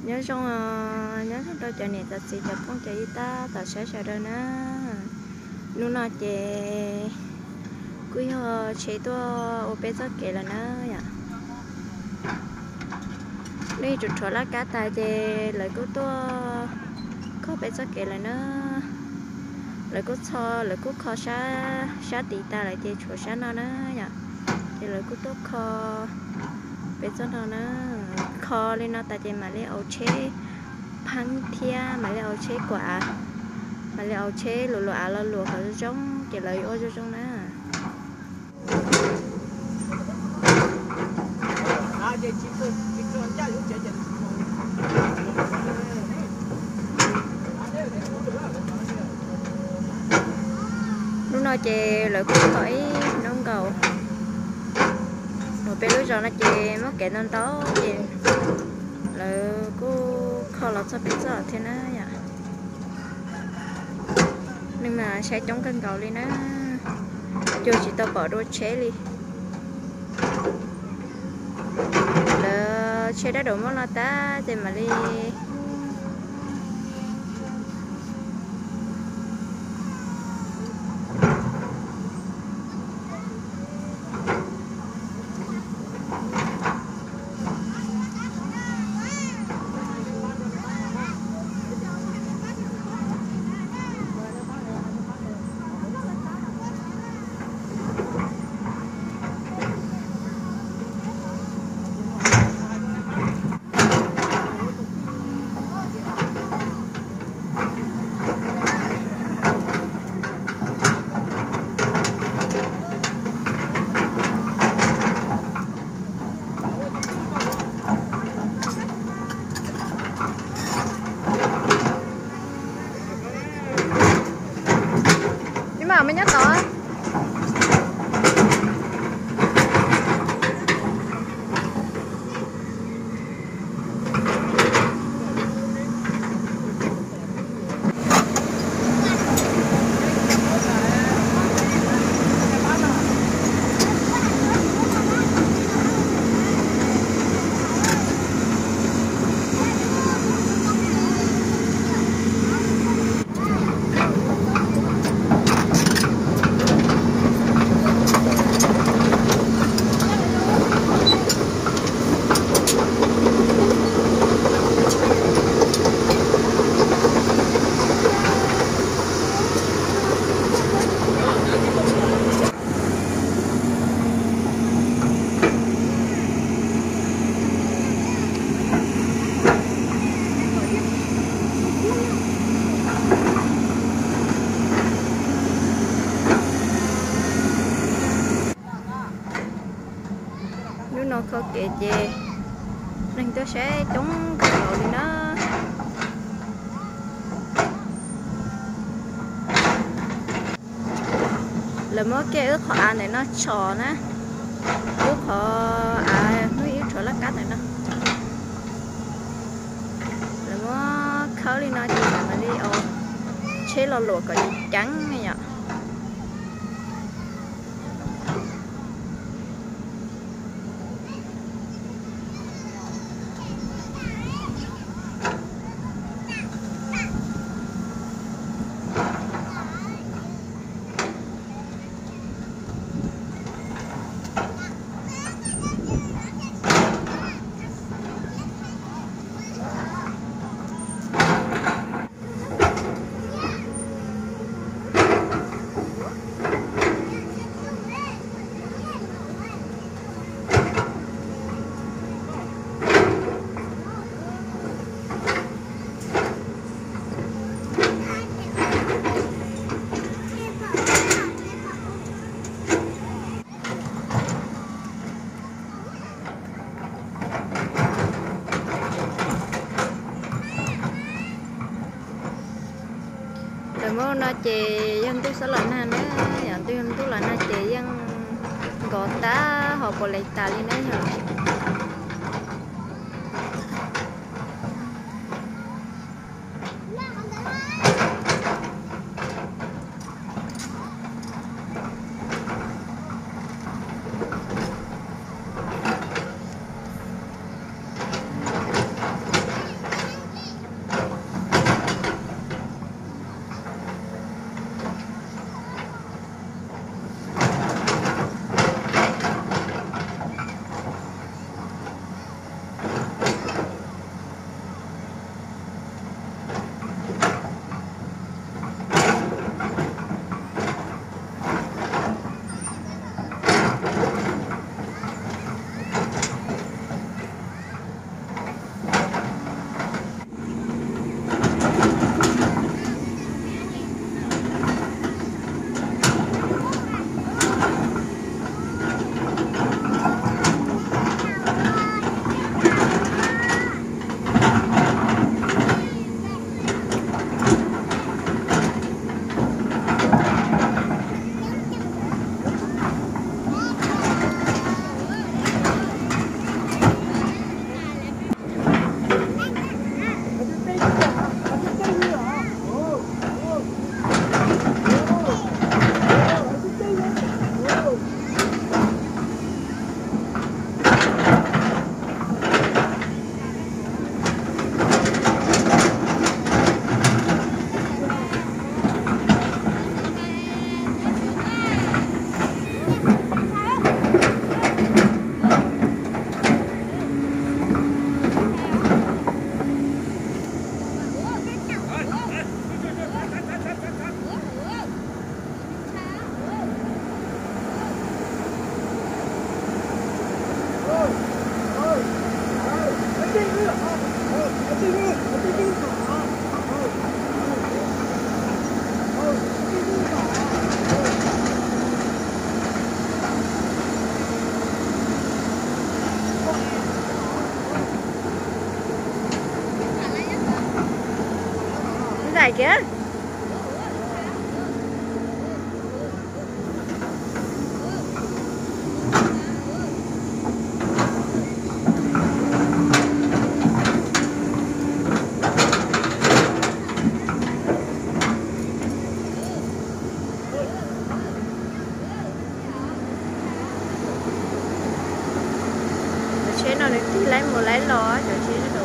Nyob zoo, nyob zoo rau cov niam cov txiv cov phooj cov ywg tab tom saib sawv daws na. Hnub no ces kuj yog Tsheb tuaj ua peb txoj kev lawm na yom. Lub rhuav rhuav laj kab tas ces lawv kuj tuaj kho peb txoj kev lawm na. Lawv kuj txho, lawv kuj kho sab, sab tid tas lawm ces tshuav sab no na yom. Ces lawv kuj tuaj kho peb txoj no na. Kho li no tas ces mam li au tsheb pheeb thiab mam li au tsheb kuam av, mam li au tsheb luam luam av los luam kom zoo zoo ces lawv yuav ua zoo zoo na. Hnub no ces lawv kuj kho ib hnub nkaus. Uas peb lub zos no ces muaj kev ntau ntau ces lawv kuj kho los txog peb txoj thiab na yom. Neeg mas saib coob kawg nkaus li na, cuag tsis tau pom dua tsheb li. Lawv tsheb dab dau muaj no tas ces mam li Ib mam me nyob tod. Hnub no kho kev ces neeg tuaj saib coob kawg nkaus li na. Lawv muab kiag wb qhov av ntawm no tshos na, wb qhov av hnub ib rhuav laj kab ntawm no. Lawv muab khawb li no ces mam li ua tsheb los luam kom ceev ceev yom. Lawv muab no ces yog ntuj xab los nag na, yog ntuj, ntuj los nag ces yeej nkos tag ho puas lees tas li na yog. Ntxim kiag. Cov tsheb no nws tig laib mus laib los cov tsheb no.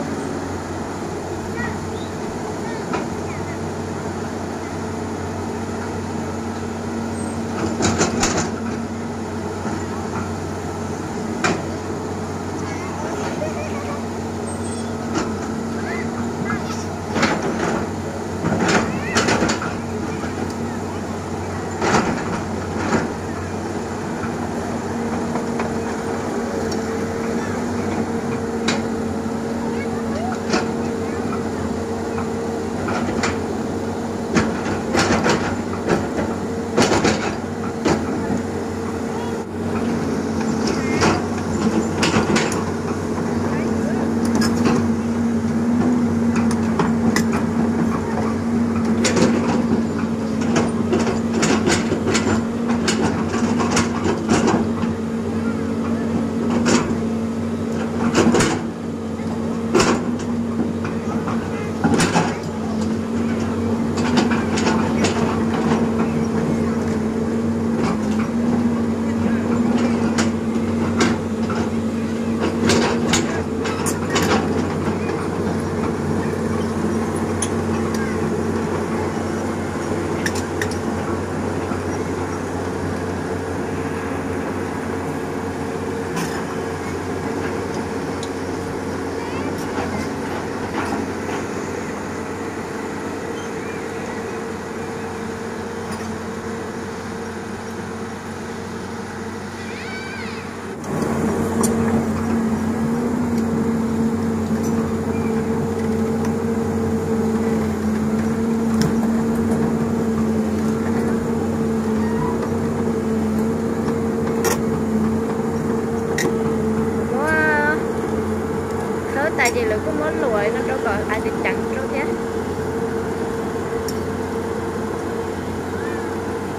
Muab khawb tas ces lawv kuj muab luam no rau kom av ceev ceev rau thiab.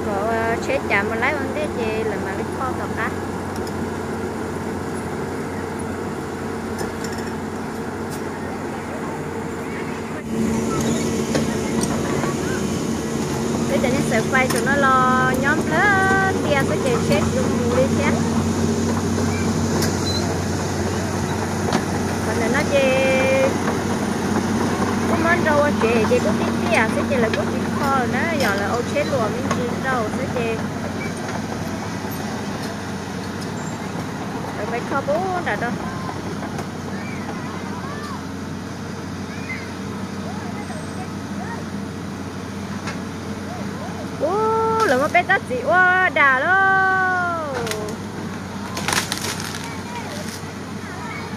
Kom tsheb cav mus laib ua ntej ces lawv mam li kho tom qab. Peb cov neeg xaws fais saum no los nyob nplawg tiag xwb ces tsheb tsis mus li thiab. Qhov ntawm no ces kuj muab nrau ua tsev ces kuj tib tiam xwb ces lawv kuj tsis kho lawm na, yog lawv ua tsheb luam me ntsis rau xwb ces lawv pais kho pub nram rau. Ub, lawv muab peb tsob txiv ua dam lauj.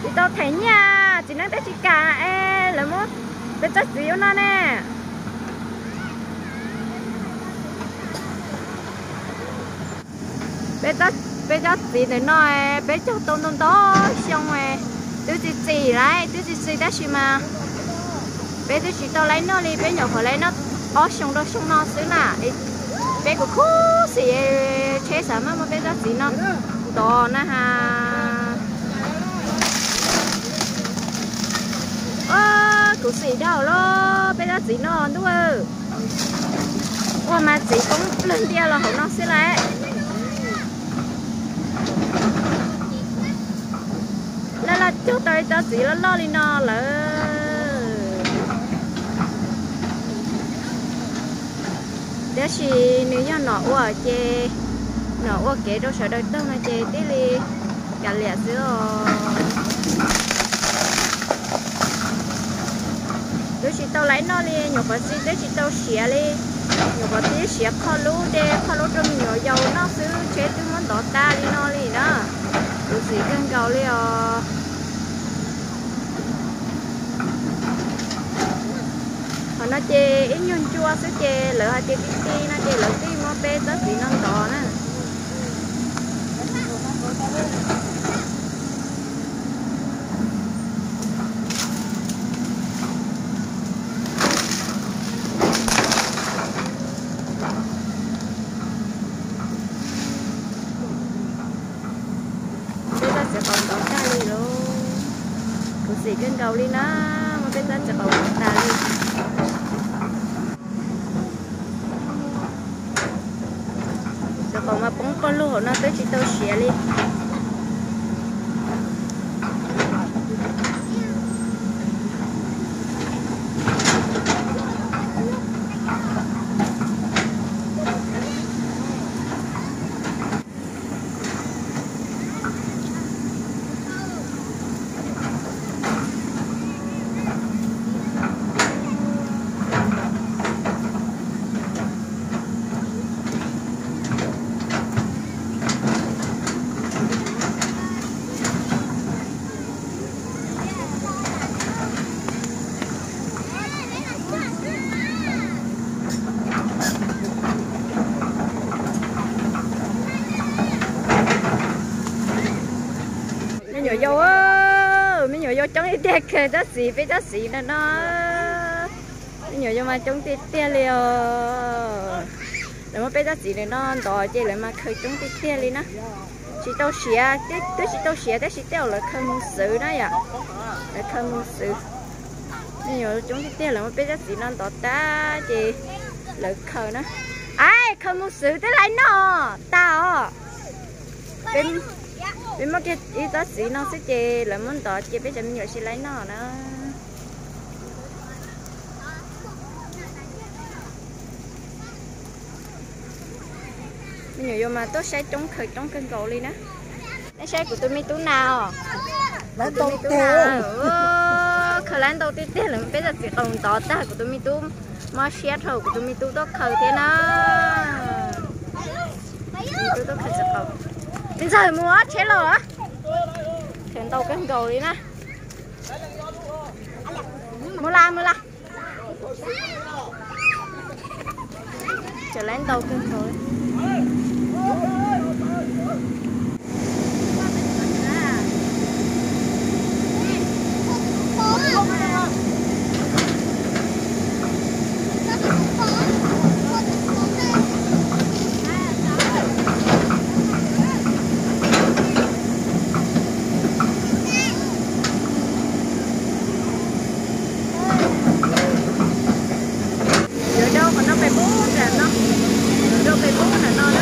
Tsis tau them nyiaj, txiv neeb twb tsis kam es lawv muab peb tsob txiv ua no ne. Peb tsob txiv ntawm no peb cog tau ntau ntau xyoo, twb txi txiv lawm, twb txi txiv tab sis mas peb twb tsis tau laib noj li, peb nyuam qhuav laib noj ob xyoo rau xyoo no xwb na. Peb kuj khuv xim tsheb xav maj muab peb tsob txiv no ntov na has. Khuv xim dhau lawm peb tsob txiv no ntuj. Ua mas txiv poob plawg ntiag los hauv no xwb lawm. Laj laj cog tau ib tsob txiv loj loj li no lawm. Tab sis nws yog nom ua ces, nom ua kev rau sawv daws taug no ces thiaj li kav liam xwb os. Twb tsis tau laib noj li, nyuam qhuav txi twb tsis tau siav li. Nyuam qhuav tib siav qho lub de qho lub rau me nyuam yaus noj xwb, tsheb twb muab ntov tag li no li na. Khuv xim kawg nkaus li os. No ces ib nyuag ncua xwb ces lawv hais tias ti ti no ces lawv twb muab peb tsob txiv no ntov na. Peb tsob txiv qaub ntov tag li lawm. Khuv xim kawg nkaus li na, muab peb tsob txiv qaub ntov tas li. Txiv qaub mas poob qoj lug hauv no twb tsis tau siav li. Me nyuam yau, me nyuam yau coob tiag tiag kawg, tsob txiv, peb tsob txiv no no. Me nyuam yau mas coob tiag tiag li os. Lawv muab peb tsob txiv no ntov ces lawv mas khaws coob tiag tiag li na. Tsis tau siav, twb tsis tau siav tab sis tej zaum lawv khaws mus xwv na yom. Lawv khaws mus xwv. Me nyuam coob tiag tiag, lawv muab peb tsob txiv no ntov tag ces lawv khaws na. Ai, khaws mus xwv twb laib noj tag os. Peb muab kiag ib tsob txiv no xwb ces lawv muab ntov ces peb cov me nyuam tsis laib noj na. Me nyuam yau mas tuaj saib coob khaws coob kawg nkaus li na. Nej saib kuv tus me tub na os. Kuv tus me tub na, khaws laib ntau tiag tiag, lawv peb tsob txiv qaub ntov tag kuv tus me tub mob siab dhau, kuv tus me tub tuaj khaws thiab na. Tus me tub tuaj khaws txiv qaub. Me ntxawg mus ob tsheb los. Khaws ntau kawg nkaus li na. Mus la mus la. Khaws laib ntau kawg nkaus li. Yuav rau qhov no pem pub nram no, yuav rau pem pub nram no na.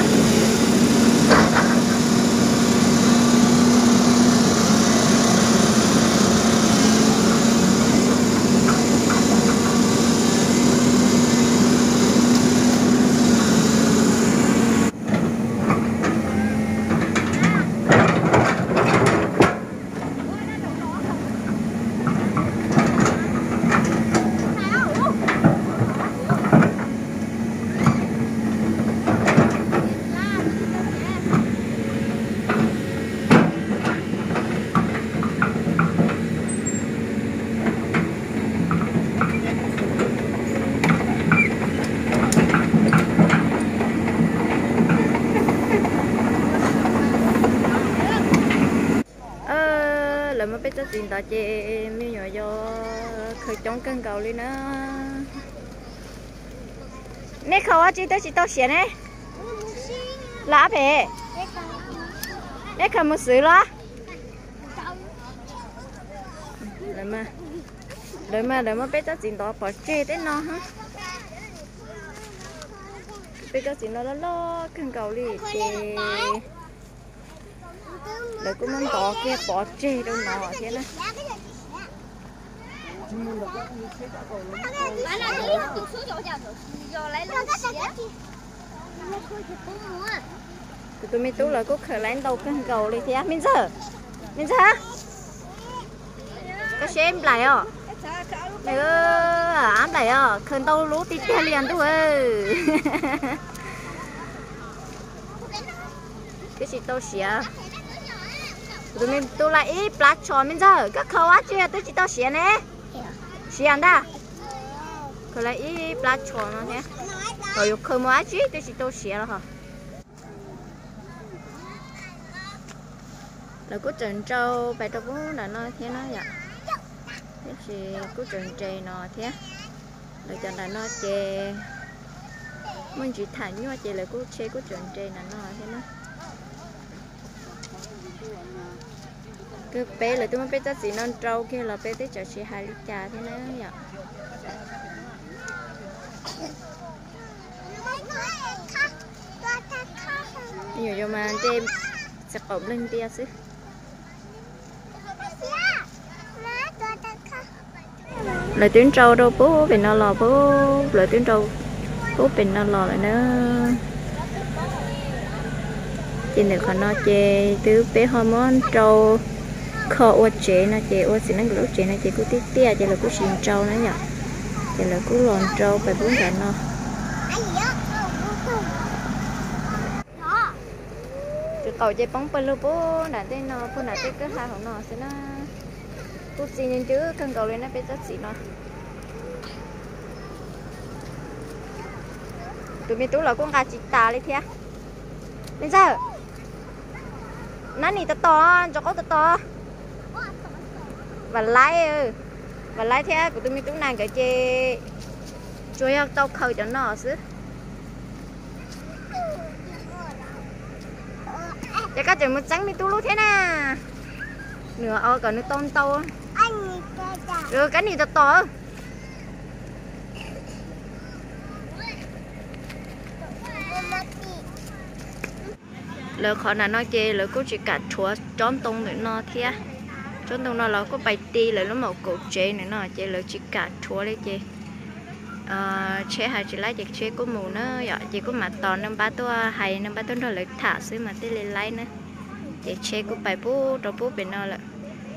Lawv muab peb tsob txiv ntov ces me nyuam yau khaws coob kawg nkaus li na. Nej khaws ua tsi twb tsis tau siav ne? Los ob pem, nej khaws mus xwv los? Lawv mas lawv muab peb tsob txiv ntov pov tseg tej no. Peb tsob txiv no loj loj kawg nkaus li ces lawv kuj muab ntov kiag pov tseg rau no thiab na. Kuv tus me tub lawv kuj khaws laib ntau kawg nkaus li thiab. Me ntxawg, me ntxawg, koj seb nplaim os. Ab nplaim os, khaws ntau lub tiag tiag li ntuj. Twb tsis tau siav. Kuv tus me tub la ib plab tsho. Me ntxawg, koj khaws ua tsi twb tsis tau siav ne? Siav ntag. Khaws lawv ib plab tsho no thiab, thaum yus khaws mus dab tsi twb tsis tau siav los hos. Lawv kuj tseem nrau pais rau pub nram no thiab na yom, tiam sis kuj tseem nres no thiab. Lawv cov nram no ces muaj ntsis tham nyuaj ces lawv kuj tsheb kuj tseem nres nram no thiab na. Kawg peb lawv twb muab peb tsob txiv no nrau kiag los peb twb tseem tsis hais li cas thiab na yom. Yuav yuav mas nce txiv qaum npleeg ntias xwb. Lawv twb nrau rau pub pem no los pub, lawv twb nrau pub pem no los lawm na. Ces ntawm qhov no ces twb peb ho muab nrau kho ua tsev no ces ua txiv neej lub tsev no ces kuj tiaj tiaj ces lawv kuj tsis nrau na yom. Ces lawv kuj los nrau pais pub nram no. Txiv qaum ces poob pawg lug pub nram ntej no, pub nram tej kwj ha hauv no xwb na. Kuj txi ncw ncw kawg nkaus li na peb tsob txiv no. Tus me tub los kuj nqa tsis tas li thiab. Me ntxawg, nab nis tos tos, ntsos qaub tos tos. Vam Laib, Vam Laib thiab kuv tus me tub na nkawd ces tsuas yog tau khaws cov no xwb. Ces koj tseem mus txeeb me tub lub thiab na. Nws o kom nws tau ntau. Kab nis tos tos. Lawv qhov nram no ces lawv kuj tsis kam rhuav tsob ntoo ntawm no thiab. Tsob ntoo no los kuj pais ti lawv lub maum kaum tsev ntawm no ces lawv tsis kam rhuav li ces tsheb hais tsis laib ces tsheb kuj mus na yom, ces kuj mam tos nws npab tuaj hais nws npab tuaj nrog lawv tham xwb mas thiaj li laib na. Ces tsheb kuj pais pub rau pub pem no lawm.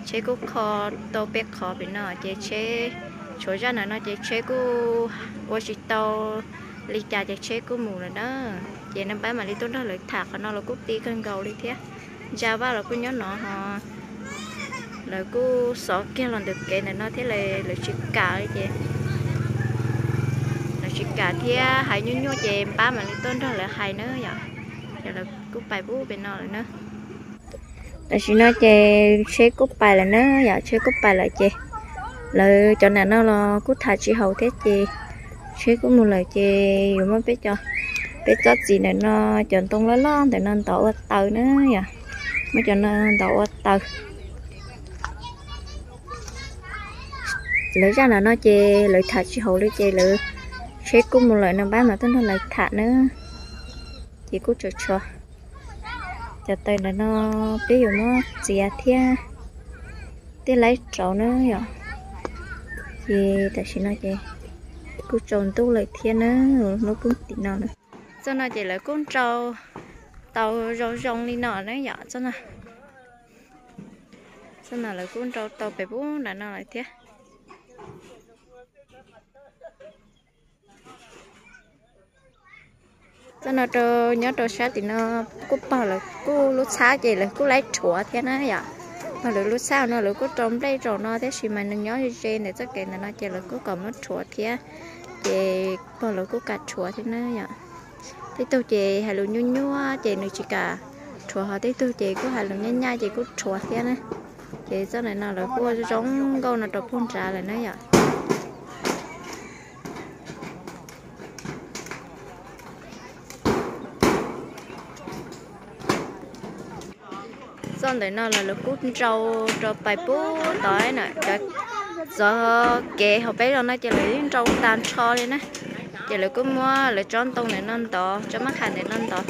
Tsheb kuj kho tau peb qhov pem no ces tsheb tshuav zaj ntawm no ces tsheb kuj ua tsis tau li cas ces tsheb kuj mus lawm na. Ces nws npab mam li tuaj nrog lawv tham, qhov no los kuj ti kawg nkaus li thiab. Ntsa Vaj los kuj nyob no ho. Lawv kuj xov kiag los ntawm kev ntawm no thiab lawv tsis kam li ces lawv tsis kam thiab hais nyuaj nyuaj ces npab mam li tuaj nrog lawv hais na yom. Ces lawv kuj pais pub pem no lawm na. Tam sim no ces tsheb kuj pais lawm na yom, tsheb kuj pais lawm ces lawv cov ntawm no los kuj tham tsis haum thiab ces tsheb kuj mus lawm ces yuav muab peb cov, peb tsob txiv ntawm no cov ntoo loj loj ntawm no ntov ua taws na yom, muab cov no ntov ua taws. Lawv zaj ntawm no ces lawv tham tsis haum li ces lawv tsheb kuj mus lawm, nws npab mas tuaj nrog lawv tham na. Ces kuj tsaus tso. Cov taws ntawm no peb yuav muab txiav thiab tej laib rauv na yom. Ces tam sim no ces kuj tsaus ntuj lawm thiab na, hnub poob tim no lawm. Txoj no ces lawv kuj nrau tau zoo zoo li no na yom. Txoj no, txoj no lawv kuj nrau tau pem pub nram no lawm thiab. Txoj no rau, nyob rau sab tim no kuj pog lawv kuj lub txhab ces lawv kuj laib rhuav thiab na yom. Pog lawv lub txhab no lawv kuj rau nplej rau no tab sis mas nws nyob ze ze ntawm txoj kev ntawm no ces lawv kuj kom muab rhuav thiab. Ces pog lawv kuj kam rhuav thiab na yom. Tej tug ces hais lus nyuaj nyuaj ces nws tsis kam rhuav, ho tej tug ces kuj hais lus nyaj nyaj ces kuj rhuav thiab na. Ces txoj ntawm no lawv kuj zoo nkauj no rau pug nrad lawm na yom. Txoj ntawm no los lawv kuj nrau rau pais pub tod na, cov txoj kev hauv peb los no ces lawv yeej nrau tag nrho li na. Ces lawv kuj muab lawv tsob ntoo ntawm no ntov, tsob mab kham ntawm no ntov.